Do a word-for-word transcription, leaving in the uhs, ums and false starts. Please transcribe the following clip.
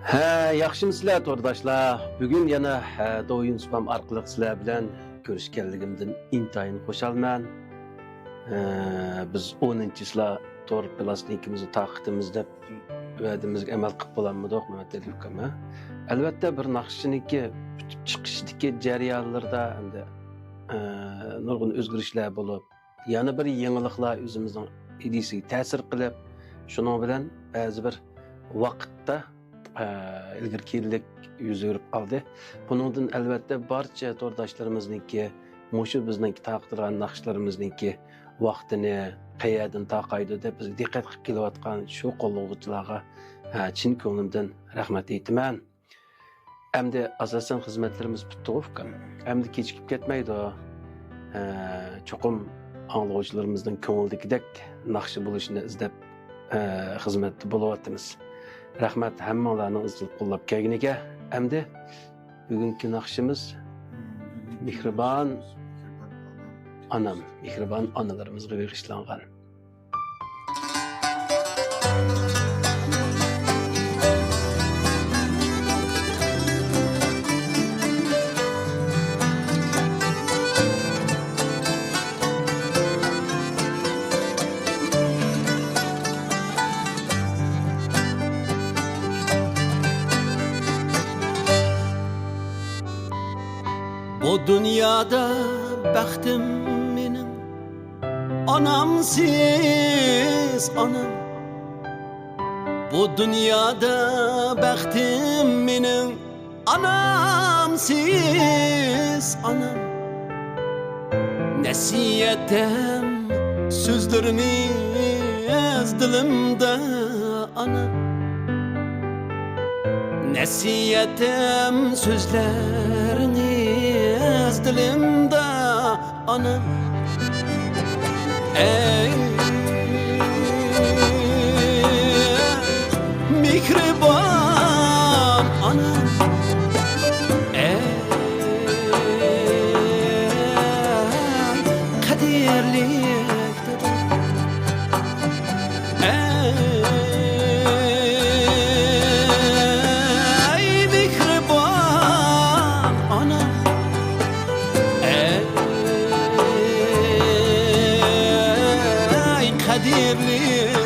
ھە، ياخشىمۇسىلەر تورداشلار؟ بۈگۈن يەنە، ھە، دوۋيۇن سىپام ئارقىلىق سىلەر بىلەن كۆرۈشكەنلىكىمدىن ئىنتايىن خۇشالمەن. ھە، بىز ئونىنچى چىسلا تور پىلاستىنكىمىزنى تارقىتىمىز دەپ ۋەدىمىزگە ئەمەل قىلىپ بولالمىدۇق، مەمەت ئەلى ئۇكام، ھە؟ ئەلۋەتتە، بىر ناخشىچىنىڭكى پۈتۈپ چىقىشتىكى جەريانلىرىدا ئەمدى، ئە، نۇرغۇن ئۆزگىرىشلەر بولۇپ، يەنە بىر يېڭىلىقلار ئۆزىمىزنىڭ ئىدىيىسىگە تەسىر قىلىپ، شۇنىڭ بىلەن بەزى بىر ۋاقىتتا، ئە، ئىلگىرى كېيىنلىك يۈز بېرىپ قالدى. بۇنىڭدىن ئەلۋەتتە بارچە تورداشلىرىمىزنىڭكى، مۇشۇ بىزنىڭكى تارقىتىدىغان ناخشىلىرىمىزنىڭكى ۋاقتىنى، قەيەردىن تارقايدۇ دەپ بىزگە دىققەت قىلىپ كېلىۋاتقان شۇ قوللىغۇچىلارغا، ھە، چىن كۆڭلۈمدىن رەھمەت ئېيتىمەن. ئەمدى ئاساسەن خىزمەتلىرىمىز پۈتتىغۇ، ئۇكام. ئەمدى كېچىكىپ كەتمەيدۇ. ئە، چوقۇم ئاڭلىغۇچىلىرىمىزنىڭ كۆڭلىدىكىدەك ناخشا بولۇشىنى ئىزدەپ، ئە، خىزمەتتە بولۇۋاتىمىز. رەھمەت ھەممىڭلارنىڭ ئىزچىل قوللاپ كەلگىنىگە. ئەمدى بۈگۈنكى ناخشىمىز مېھرىبان ئانام، مېھرىبان ئانىلىرىمىزغا بېغىشلانغان. بۇ دۇنيادا بەختىم مېنىڭ ئانامسىز ئانام. بۇ دۇنيادا بەختىم مېنىڭ ئانامسىز ئانام. نەسىھەتەم سۆزلىرىڭىز دىلىمدا ئانا. نەسىھەتەم سۆزلىرىڭىز دىلىمدا ئانا. ئەي مېھرىبان ئانا. ئەي قەدىرلىك ئەي مېھرىبان ئانا، ئەي قەدىرلىك